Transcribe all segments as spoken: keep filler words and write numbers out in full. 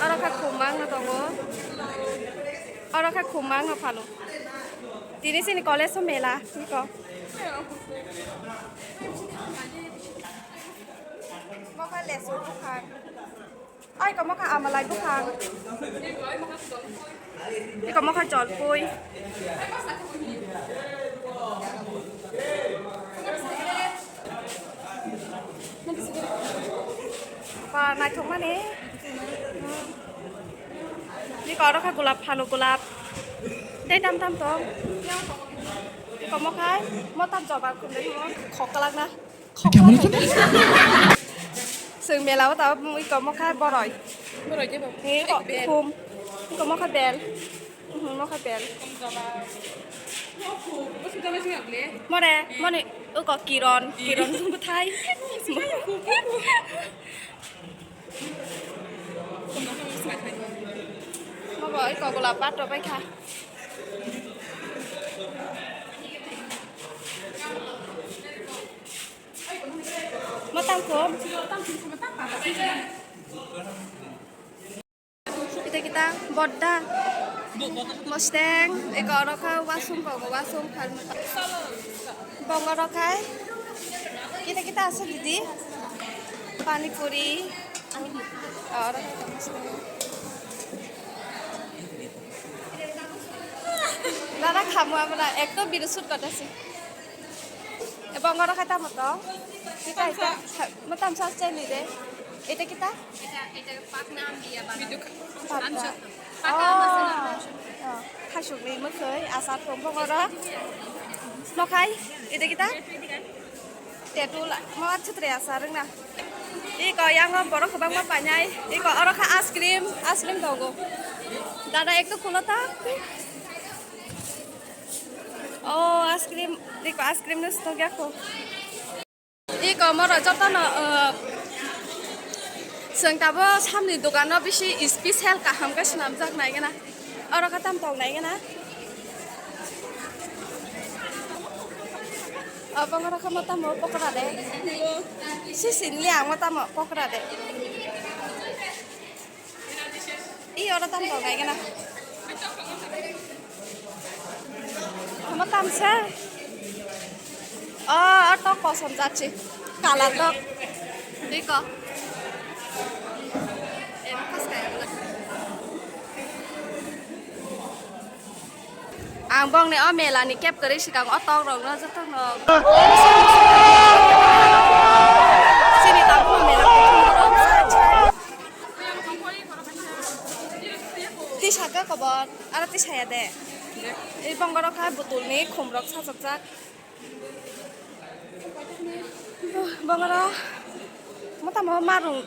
Oro kha khum mangno tongo. Oro kha khum mangno phano. Tini chini college o mela, niko. Mokha lesu buphang. Oi, iko mokha amalai buphang. Iko mokha jolpui. Ba, naithokmani. Ni koro kha gulap, phano gulap. Tei tam tam tong. Komo khai, mo tam joba khum de mo khok kalak na. Khok kalak. Chwng mela o ta ui komo khai boroi. Boroi de bo. Ni ko khum. Ni komo kha bel. Mhm, mo kha bel. More, moni, uko Kiron, Kiron bwthai. Mo bo iko gulap bathok bai kha. Mo tang kho. Kita kita bodda. Mosteng, eko oro kha wasung ko, wasung pharma. Bongo oro khai. Kita kita asa didi. Pani puri. Oro khai mosteng. Dada khamu amra ekto video shoot kota si. Bongo oro khai tamo to. Kita ita, mo tam sa chai ni de. Ita kita. Pakra. Oh. Oh. Khasukni mwkhwi asar tong bongoro. Nokhai, ide kita? Tetu la, mo chutri asar wngna. Iko yango borok kwbangma painai. Iko oro kha ice cream, ice cream tongo. Dada ektu khulo ta. Oh, ice cream, iko ice cream no stock yakho. Iko moro jotono, uh, chwng tabo samni dogano bisi special kaham khe swnamjak naigena. Oro khe tam tong naigena. Obo oro khe mo tamo pokora de. Sisi ni ang mo tamo pokora de. I oro tam tong naigena. Omo tamsa. O, o tok kosom jatsi. Kala tok. Iko. Emo kas kaya bela. Ang bongni o mela ni kep kwrwi swkang o tok rok no joto no. Sini tabuk mela kutung borok. Twi saka kobor, aro twi saya de. Ei bongorok kha butulni khumrok sajokjak. Bongorok motamo marum,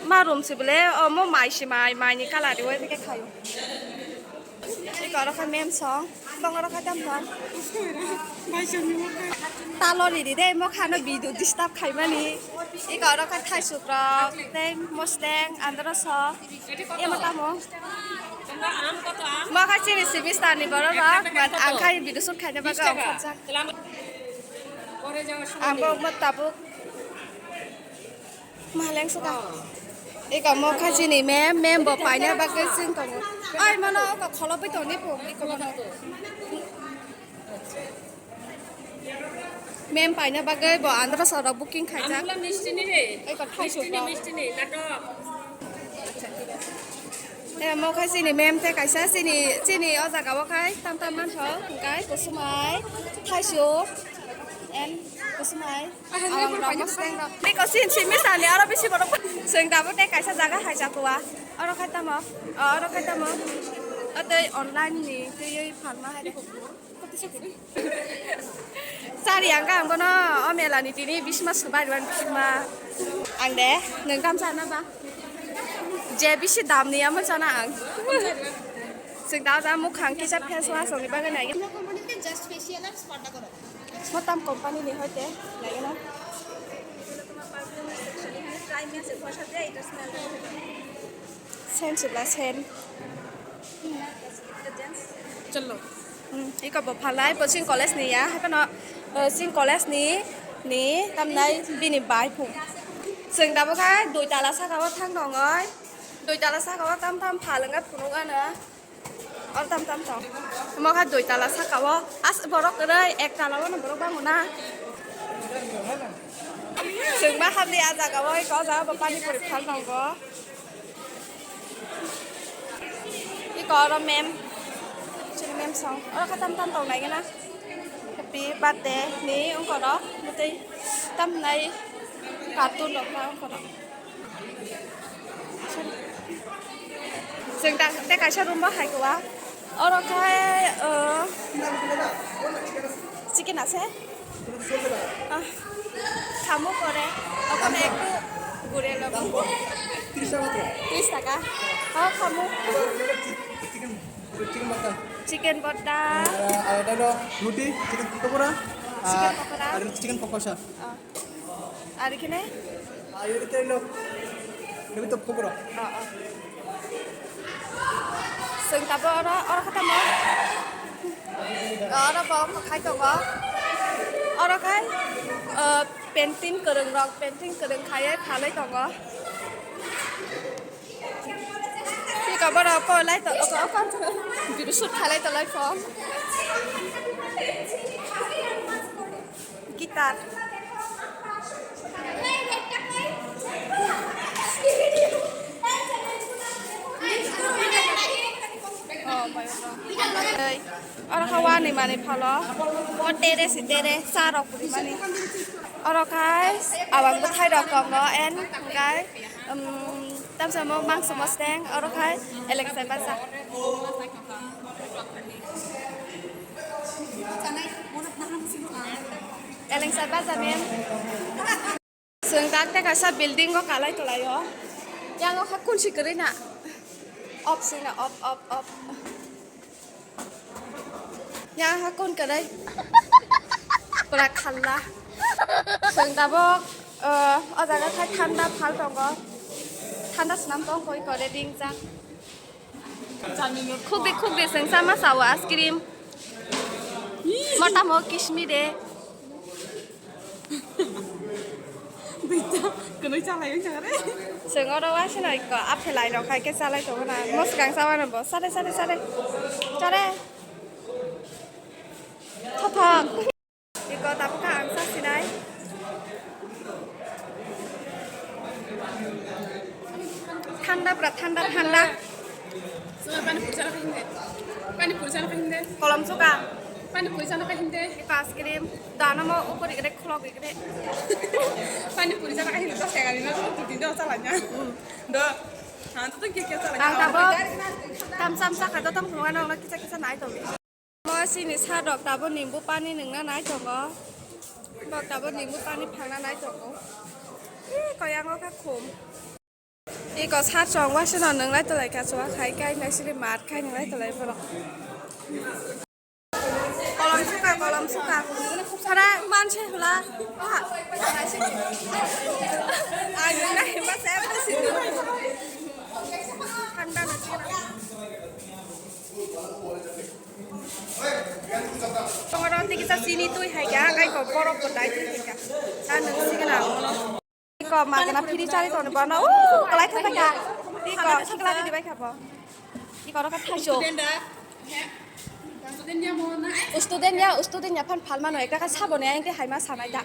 marum si bole, omo mai si mai, mai ni colour riwi khe khaio. Eko oro kha mem song, bongorok kha tam tam. Talo riri de, mo khano bidu disturb khaimani. Eko oro kha thaisuk rok, tei mosteng, andro sok. Emo tamo. Mo kha chini semester ni borok rok, ang khai video shoot khaina bagwi ongkhorjak. Ang bo mo tabuk maleng suka. Eko mo kha chini mem, mem bo paina bagwi sing tongo. Ai mano oko kholobwi tongni po, eko mano. Mem paina bagwi bo andro soro booking khaijak. Amla misti ni re. Eko thaisuk misti ni, rok. Misti ni, natok. Eh, mo khai chini mem te kaisa chini, chini o jaga o khai tam tam mantho, hwnkhe kusumai, thaisuk, and kusumai. Ang rok mosteng rok. Niko sin simi sani oro bisi borok. Chwng tabuk te kaisa jaga hai jakua. Oro khai tamo? O, oro khai tamo? O tei online ni twiwi phalma hai. Sari ang kha ang bono o mela ni tini bisma swbai rwan bisma. Ang de, nwng tam sana ba? Je bisi dam ni amo sana ang. Chwng da da mukhang kisa face wash ni bagwi nai. Just facial and spa ta koro. Mo tam company ni hoite, naigena. Sen sibla sen. Chalo. Hmm, iko bo phalai, bo sing college ni ya, hai phano, eh, sing college ni, ni tamnai bini bai phung. Chwng tabuk kha dui tala saka o thang tongoi. Dui tala saka o tam tam phal wngkha phunuk ano. O tam tam tong. Omo kha dui tala saka o. As borok kwrwi ek tala o no borok bango na. Chwng ma hamni a jaga o, eko o jaga bo pani puri phal tongo. Eko oro mem. Chini mem song. Oro kha tam tam tong nai gana. Happy birthday ni ongkorok. Mutui tam nai cartoon rok na ongkorok. Chwng ta tei kaisa room bo hai kua. Oro khai, uh, chicken ase. Ah, khamu pore. Okhone ektu gure lobo. Tris taka. Oh, khamu. Chicken, chicken botta. Chicken botta. Ah, ada lo roti, chicken pakora. Chicken pakora. Ada chicken pakora. Ah. Ari kene? Ari kene lo. Lebih tepuk bro. Oh, oh. Chwng tabo oro, oro kha tamo? Oro bo khai tongo. Oro khai, uh, painting kwrwng rok, painting kwrwng khaiye phalwi tongo. Iko borok ko lai to, oko, oko, video shoot khalai to lai phone. Guitar. Oh, my God. Oro kha wani mani phalo. O tere si tere, cha rok puri mani. Oro khai awang bwthai rok tongo and khai, um, tamsa mo mangso mosteng, oro khai eleng sai bacha. Eleng sai bacha mem. Chwng tak tei kaisa building o kalai tolai o. Yang o kha kunsi kwrwi na. Op sina op, op, op. Yang ha kun kwrwi. Pura khalla. Chwng tabuk, uh, o jaga khai thanda phal tongo. Thanda swnam tong koi kore ring jak. Khukdi khukdi chwng sama sao ice cream. Motamo kismi de. Duita, kwnwi chalai wngkha re. Chwng oro waisano ikko apple ai rok hai khe chalai tongo na. Mwswkang chabano bo. Sare, sare, sare. Sare. Thothok. Ikko tabukha ang sa sinai. Thanda pura thanda, thanda. Sumar pani puri chana kahinde. Pani puri chana kahinde. Kolom suka. Pani puri chana kahinde. Ice cream. Dana mo upor igre khulok igre. Pani puri chana kahinde, dos taka ni na, dos taka ni na. Do. Ha, to kya kya chala. Ang tabo tam sam sa kha, to tam khulok na, kisa kisa nai to. Mo sini sa dok tabo nimbu pani nungna nai tongo. Dok tabo nimbu pani phangna nai tongo. Ih, koyango kha khum. Iko sar chong waisano nwnglai tolai kachowa khai kai naisili mat khai nwnglai tolai borok. Kolom suka, kolom suka. Sara manse hula. Oha. Ang nai ma se ma sini. Thanda na chira. Tongo ron tiki sa sini tui hai ka, kai ko borok ko dai tui hai ka. Sa nung sini na. Iko magana phiri chari toni bono. Uh, kalai thang ka. Iko thikla di bai kha bo. Iko ro ka thaijo. Student ya, student ya phan phalmano ekta ka saboni ayang te haima sanai da.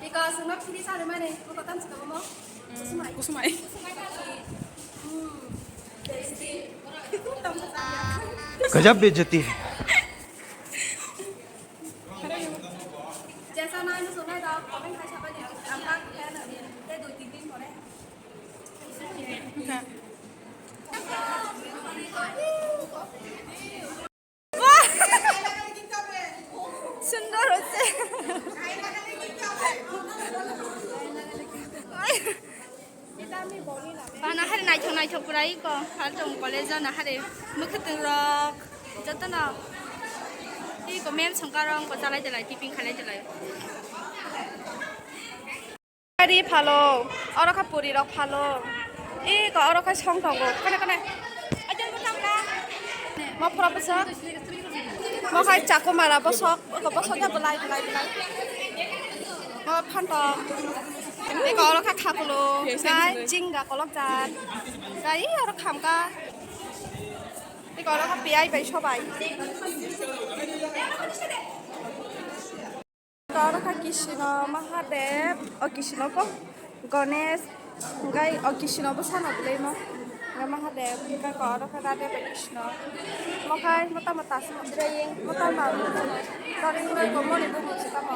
Iko sungno phiri chari mani, ko tam sika mo. Kusumai. Kusumai. Hmm. Gajab bejati hai. Jaisa nai no sonai da, comment khai saba di. Ang pa khe na ni. Te dui tin din pore. Sundor hoche. Bana hari naithok naithok kwrai ko, Phaltong college o na hari mwkhwtwng rok jotono tei ko mem songkarong ko chalai chalai tiffin khalai chalai. Ari phalo, oro kha puri rok phalo. E ko oro kha song tongo. Kane kane. Mo phora bwswk. Mo khai chakuma ra bwswk. Ko bwswk ya belai belai belai. Mo phanto. Tei kok oro kha khakulo, tei chinga kolok jak. Tei oro khamka. Tei kok oro kha piyai bai sobai. Kok oro kha Kisino Mahadev, o Kisino ko Ganesh, hwnkhe o Kisino bwsano bwlwi mo. Hwnkhe Mahadev, hwnkhe kok oro kha Radhe bai Kisino. Mokhai mota mota se mo. Motor ma. Tori nai ko moni bumung se tamo.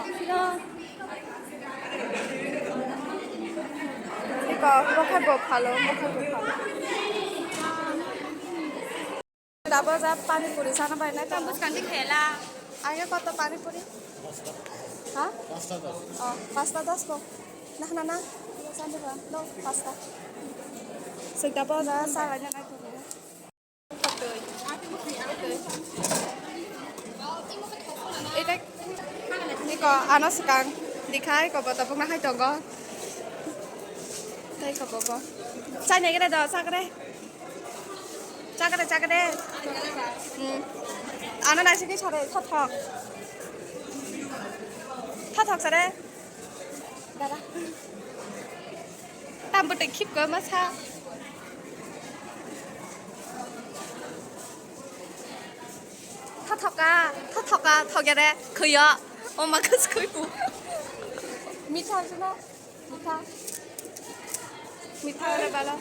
Iko, bo khe bo phalo, bo khe bo phalo. Dabo ja pani puri sana bai nai tamo. Bwskango khela. Age koto pani puri? Ha? Pasta das. Oh, pasta das ko. Nah, nah, nah. Sandi ba, no, pasta. Sing dabo ja sa bai nai ko. Eta niko ano swkang dikhai ko bo tabuk nahai tongo. Tei ko bo bo. Chai nai gre do, chakre. Chakre, chakre. Hmm. Ano naisingni sare thothok. Thothok sare. Dada. Tam bwtwi khipka masa. Thothoka, thothoka, thogere, khuyo. O ma khus khui pu. Mitha sino. Mitha. Mitha ore bala.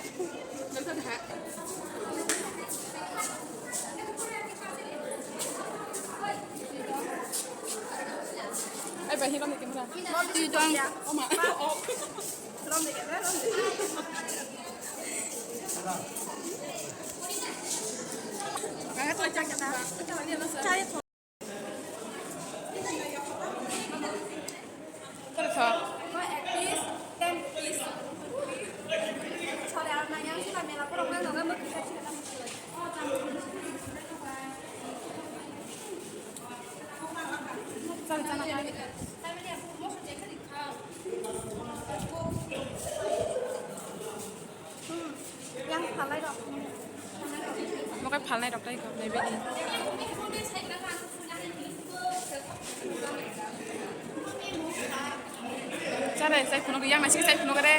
Ai, bai, hiram ni camera. Tui dong. Oma. Mokai phalnai rok tai kok nai bini. Chare, chai phunuk yang nasi chai phunuk re.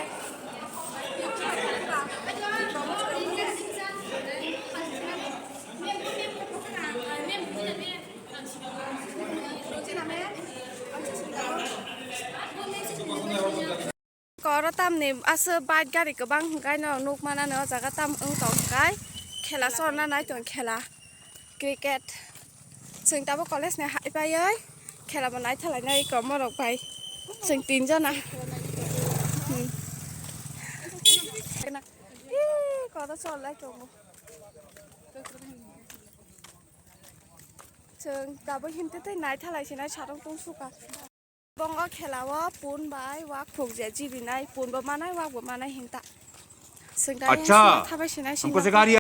Koro tamni aswk bike gari kwbang hwnkhe no nuk manani o jaga tam wng tong hwnkhe khela chorna nai tong khela cricket. Chwng tabuk college ni hai paiwi khela bo naithalainai komorok bai chwng tin jona. Hmm. Ih, koro chorlai tongo. Chwng tabuk himte tei naithalai sinai sarong tong suka. Bongo khela o pun bai wak phuk je jibinai, pun bo manai, wak bo manai hinta. Sengkha Acha, thabai sinai singkha.